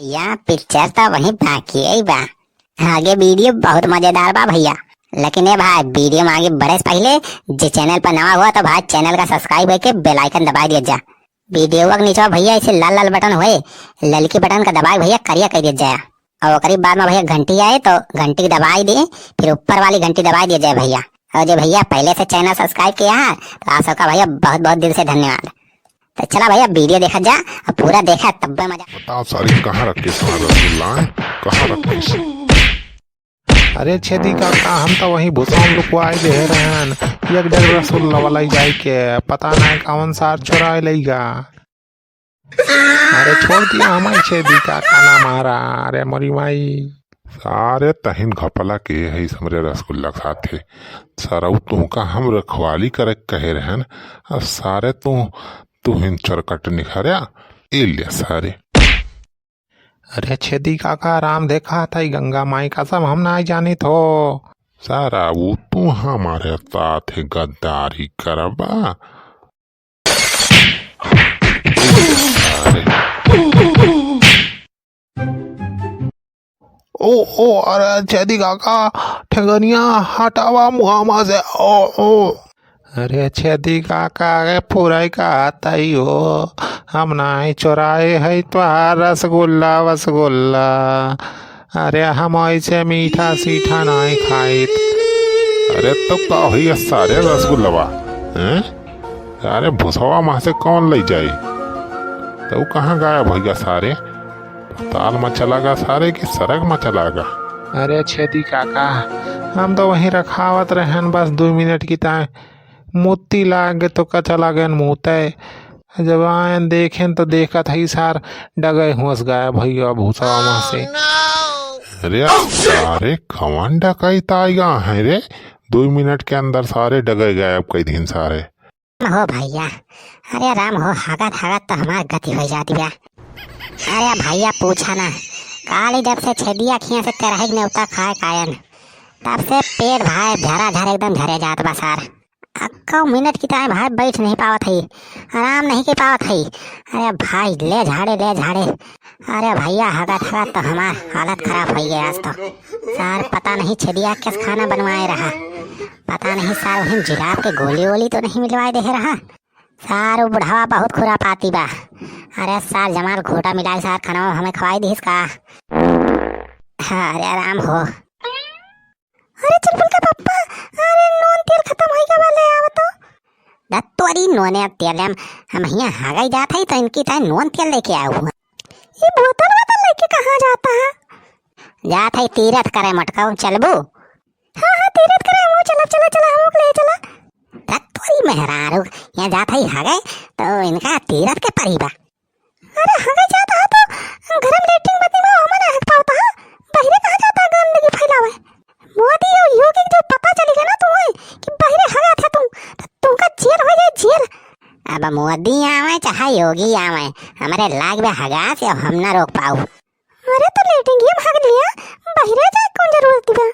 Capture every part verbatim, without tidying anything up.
या पिक्चर तो वहीं बाकी है बा। आगे वीडियो बहुत मजेदार बा भइया। लेकिन ए भाई, वीडियो में आगे बढ़े से पहिले जे चैनल पर नवा हुआ तो भाई चैनल का सब्सक्राइब करके बेल आइकन दबाइ दिया जा। वीडियो के नीचे भइया ऐसे लाल लाल बटन होए, ललकी बटन का दबाइ भइया करिया कर दिया जाए। और ओकरी बाद में भइया घंटी आए तो घंटी के दबाइ दे, फिर ऊपर वाली घंटी दबाइ दिया जाए भइया। और जे भइया पहिले से चैनल सब्सक्राइब किया है तो आप सबका भइया बहुत बहुत दिल से धन्यवाद। तो चला भइया वीडियो देखा जा, और पूरा देखा तब्बे मजा। बताओ सारी कहाँ रखे सारा रसगुल्ला है? कहाँ रखे? अरे छेदी काका, हम तो वहीं भुसाम लुकवाए दे रहन, एक डेढ़ रसगुल्ला वाला ही जाए के, पता नहीं कौन सार चुराए लेगा। अरे छोड़ दिया हमारे छेदी काका ना मारा, अरे मोरी माई। सारे तहिन घपला के है हमरे रसगुल्ला के साथे। सारा उ तुहका हम रखवाली करे के कहे रहन, आ सारे तू, तू हिन चरकट निखर्या, ए ले सारे। अरे छेदी काका, राम देखा था, ई गंगा माई कसम हम ना जानित हो। सारा वो तू हमारे साथ गद्दारी करबा। अरे। ओ, ओ, अरे छेदी काका, ठेंगनिया हटावा मुहामा से, ओ, ओ। अरे छेदी काका, अरे पुराई का आता ही हो, हम नाई चोराए है तोहार रसगुल्ला वसगुल्ला। अरे हम ऐसे मीठा सीठा नाई खाइत। अरे तो का होई सारे रसगुल्लवा, हैं? अरे भुसवा माँ से कौन ले जाई? तो कहाँ गायब होइगा सारे? पताल में चला गा सारे कि सरग में चला गा? अरे छेदी काका, हम तो वहीं रखावत रहन बस दुइ मिनट की ताय। मुत्ती लाग गे तो का चला गए मुँहते। जब आयन देखेन तो देखत हई सार डगे हुँस गायब होइगा भुसवा माँ से। अरे सारे कौन डकैत आइगा है रे? दुइ मिनट के अंदर सारे डगे गायब कइ दिन सारे। हो भइया, अरे राम हो, हगत हगत तो हमार गति होइ जात बा। अरे भइया पूछा ना, काली जब से छेदिया खिया से तेरहिक नेवता खाए कायन, तब से पेट भाई झरा झर एकदम झरे जात बा सार। अक्को मिनट की ताई भाई बैठ नहीं पावत हई, आराम नहीं के पावत हई। अरे भाई ले झाड़े, ले झाड़े। अरे भइया, हगत हगत तो हमार हालत खराब होइ गया आज तो। सार पता नहीं छेदिया किस खाना बनवाए रहा, पता नहीं सार वहीं जिलाब के गोली वोली तो नहीं मिलवाए दे रहा। सार वो बुढ़ावा बहुत खुरापाती बा। अरे सार जमाल घोटा मिला के सार खाना हमें खवाई दिस का? अरे राम हो। अरे चुलबुल का पप्पा, अरे नून तेल खतम होइ गवा, ले आवा तो। दत्तोरी नूने तेल हम, हम हियाँ हगई जात हई तो इनकी ताई नून तेल लेके आऊ हुआ। ये बोतल वोतल लेके कहाँ जाता है? जात हई तीरथ करे मटकाऊ, चलबू? हाँ, हाँ, तीरथ करे, हमहू चला, चला, चला, हमहू के ले चला। दत्तोरी मेहरारू, यहाँ जात हई हगे, तो इनका तीरथ के परी बा। अरे, हगे जात हा तो घर में लेटरिन बनी बा, ओमा ना हग पावत हा, बहिरे कहाँ जात हा गंदगी फैलावे? मोदी और योगी के जो पता चली गया ना तुम्हें कि बहिरे हगे थे तुम, तो तुमका जेल हो जाए, जेल। अब मोदी आवे चाहे योगी आवे, हमरे लाग बे हगा से हम ना रोक पाऊ। अरे तो लेटरिन हम हग लिया, बहिरे जाए कौन जरूरत बा?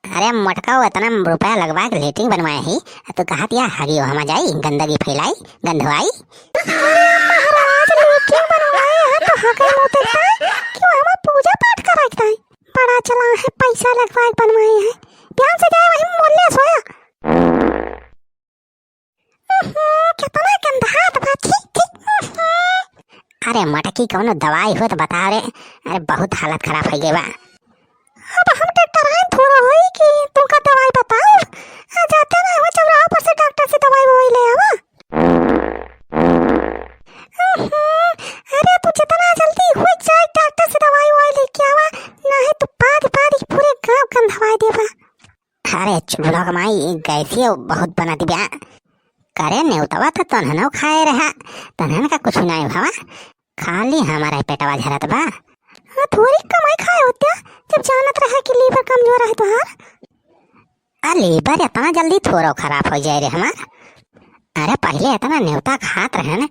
अरे मोटका, वो इतना रुपया लगवा के लेटरिन बनवाए ही, तू कहत या हगी ओहमा जाई, गंदगी फैलाई, गंधवाई। अरे महाराज, लेटरिन बनवाए हैं तो हगे मुते ताई कि ओहमा पूजा पाठ कराए ताई। बड़ा चला है, पैसा लगवा के बनवाए हैं, ध्यान से जाए वही मोले सोया। उहुं, केतना गंधात बा, छी, छी, उहुं। अरे मटकी, कौनो दवाई हो तो बताओ रे। अरे बहुत हालत खराब होइ गई बा। अब हम डॉक्टर हैं थोड़ा होई कि तुमका दवाई बताओ। आ जाते ना हो चौराहा पर से डॉक्टर से दवाई ववाई ले आवा। उहुं, अरे तू जितना जल्दी हो जाए डॉक्टर से दवाई ववाई लेके आवा, नहीं तो बाद बाद ही पूरे गांव गंधवाई देबा। अरे चुड़बुड़वा के माई, गैसियो बहुत बनत बा। करे नेवतवा तो तनहनो खाए रहा, तनहन का कुछ नहीं भवा, खाली हमारा ही पेटवा झरत बा। हाँ, थोड़ी कमाई खाए होत्या, जब जानत रहा कि लीवर कमजोर है तोहार। आ लीवर इतना जल्दी थोड़ो खराब हो जाए रे हमार। अरे पहिले इतना नेवता खात रहन,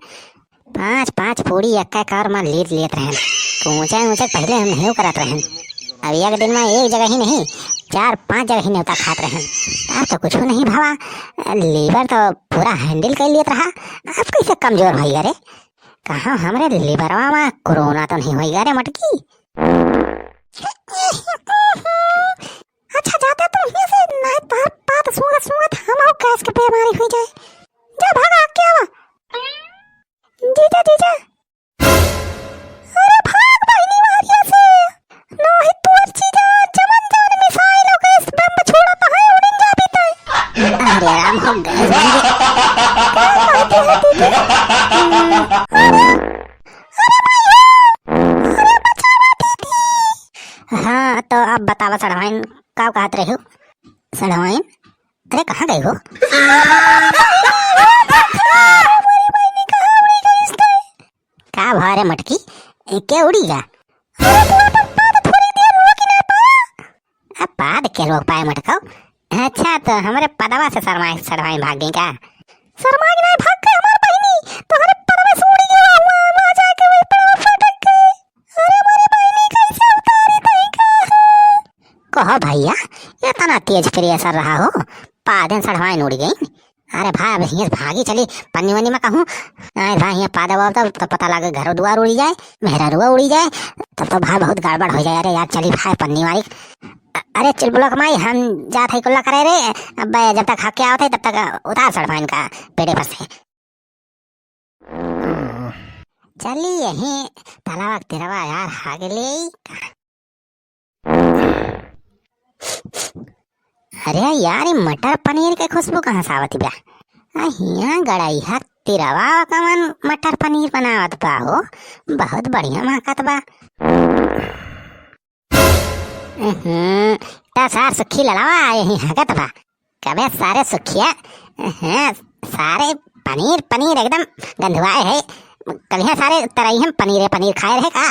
पाँच पाँच पूड़ी एक एक और में लीद लेत रहन। ऊंचा ऊंचा पहिले हम नहीं करत रहन। अब एक दिन में एक जगह ही नहीं, चार पाँच जगह ही नेवता खात रहन। अब तो कुछ नहीं भावा, लीवर तो पूरा हैंडल कर लेत रहा। अब कैसे कमजोर हो गया रे? कहाँ हमरे लिबरवा मा कोरोना तो नहीं होइगा रे मटकी? अच्छा, जाते तो हियाँ से, नहीं तोहर बात सूंघत सूंघत हमहू गैस के बेमारी हुइ जाए। जा भागा, क्या हुआ? जीजा, जीजा। अरे भाग बहिनी मारिया से। नहीं तोर जीजा जवन जवन मिसाइल हो गए, बम छोड़ा तो है, उड़िन जा भी तय। अरे राम हो गए। अरे, अरे भाई हो। अरे बचावा दीदी। हाँ, तो अब बतावा सड़वाइन, का कहत रहे हो? सड़वाइन, अरे कहाँ गई हो? का भा रे मटकी, ए, के उड़ी गा? अरे तू अपन पाद थोड़ी देर रोकी ना पावा। अब पाद के रोक पाए मटकाओ? अच्छा, तो हमरे पदवा से शर्माए, शर्माए भाग गई का? शर्माए नहीं भाग गए हमार बहिनी, तोहरे पदवा से उड़ी गया हुआ, वहाँ जाके वही पदवा फटक गए। अरे हमारी बहिनी कैसे उतारी तई का? कहो भैया, इतना तेज pressure रहा हो, पादेन सड़वाइन उड़ी गई। अरे भाई, अब हियाँ से भागी चली, पन्नी वन्नी में कहूँ। अरे भाई, हियाँ पादा वादा तो, तो पता लागे घरो दुआर उड़ी जाए, मेहरारुआ उड़ी जाए, तब तो भाई बहुत गड़बड़ हो जाए। अरे यार, चली भाई पन्नी मारी। अ-, अरे चुलबुला कमाई, हम जात है कुल्ला करे रे। अब जब तक हक के आवत है, तब तक उतार सड़वाइन का पेड़े पर से। चली यही तलावा के तिरवा यार, हागे ले। अरे यार, ये मटर पनीर के खुशबू कहाँ से आवत बा? आ, हियाँ गड़ाई हा तिरवा कवन मटर पनीर बनावत बा हो, बहुत बढ़िया महकत बा। हम्म, त सार सुखी ललवा यही हगत बा। कबे सारे सुखिया, हैं, सारे पनीर, पनीर एकदम गंधुआए है। कलिया सारे तरई हम पनीरे पनीर खाए रहे का?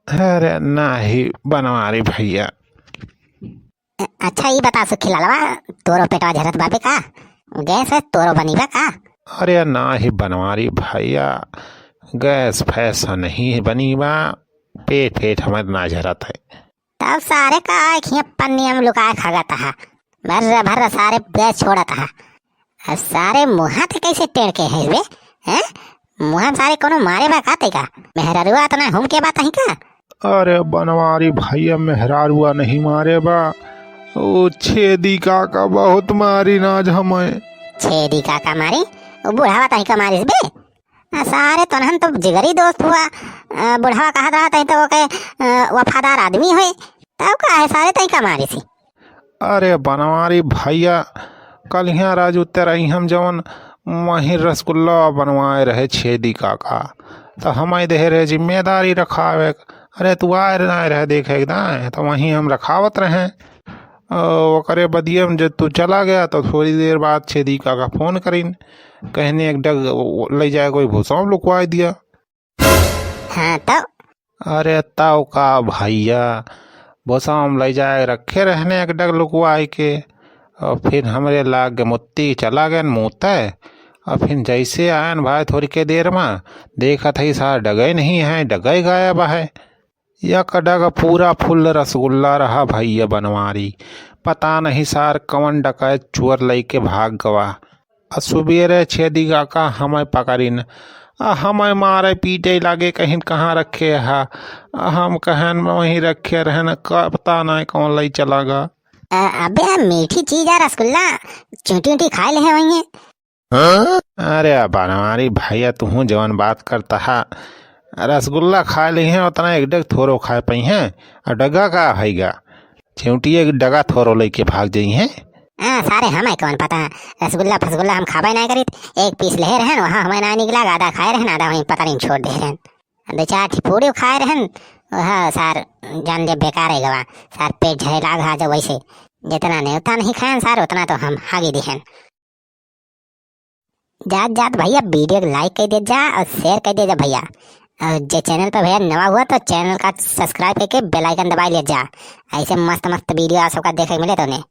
अरे नाही बनवारी भैया। अ-, अच्छा, ई बता सुखी ललवा, तोरो पेटवा झरत बाबे का? गैस वैस तोरो बनी बा का? अरे नाही बनवारी भैया, गैस फैस नहीं बनी बा, पेट फेट हमर ना झरत है। तब सारे का आँख हियाँ पन्निया में लुकाए खागत हा। भर्र भर्र सारे गैस छोड़त हा। अब सारे मुँहा ते कैसे टेढ़ के है बे? हैं? मुँहा में सारे कोनो मारे बा का तैका? मेहरारुआ अतना हुम के बात ही का? अरे बनवारी भैया, मेहरारुआ नहीं मारे बा। ओ छेदी काका बहुत मारी नाज हमें। छेदी काका मारी? ओ बुढ़ावा तही का मारिस बे? आ, सारे तोनहन तो जिगरी दोस्त हुआ। आ, बुढ़ावा कहत रहा तही तो ओके, आ, वफादार आदमी होए। तब का है सारे तही का मारिस ही? अरे बनवारी भैया, कलिया राजू तेरही हम जवन वहीं रसगुल्ला बनवाए रहे छेदी काका, तो हमें देहे रहे जिम्मेदारी रखावे। अरे तू आए रहे, आए रहे देखे के दाएं, तो वहीं हम रखावत रहे। ओ, ओकरे बदिये में जब तू चला गया, तो थोड़ी देर बाद छेदी काका फोन करिन, कहने एक डग ले जाए कोई भूसा में लुकवाए दिया। हाँ तो? अरे तब का भैया, भूसा में ले जाए रखे रहने एक डग लुकवाए के, और फिर हमरे लाग मुत्ती चला गए मूते, और फिर जैसे आयन भाई थोड़ी के देर में देखत है सार डगे नहीं है, डगे गायब है। एक डग पूरा फुल रसगुल्ला रहा भैया बनवारी। पता नहीं सार कवन डकैत चोर लइके भाग गवा। आ सुबेरे छेदी काका हमें पकड़िन। आ हमें मारे पीटे लागे, कहिन कहाँ रखे हा? आ हम कहन वहीं रखे रहन, का पता नहीं कौन लई चला गा। अ-, अबे आ मीठी चीज आ रसगुल्ला, चींटी उंटी खाए ले है वहीं। अरे बनवारी भैया, तुहूँ जवन बात करता हा, रसगुल्ला खाए ली हैं, उतना एक डग थोरो खाए पाई हैं, और डगा का हैगा, चिउटिया के डगा थोरो लेके भाग जाई हैं। हाँ, सारे हमें कौन पता, रसगुल्ला फसगुल्ला हम खाबे ना करीत, एक पीस ले रहन, वहाँ हमें ना निकला, आधा खाए रहन, आधा वहीं पता नहीं छोड़ दे रहन, दो चार ठी पूरी खाए रहन, वह सार जान दे बेकार है गवा, सार पेट झरे लाग हा जब वैसे, जितना नेवता नहीं खाएन सार, उतना तो हम हागी दिहन। जात जात भैया video के like कर दे जा और share कर दे जा भैया। और जे channel पर भैया नवा हुआ तो channel का subscribe करके bell icon दबाई ले जा। ऐसे मस्त मस्त video आप सबका देखे के मिले तो उन्हें।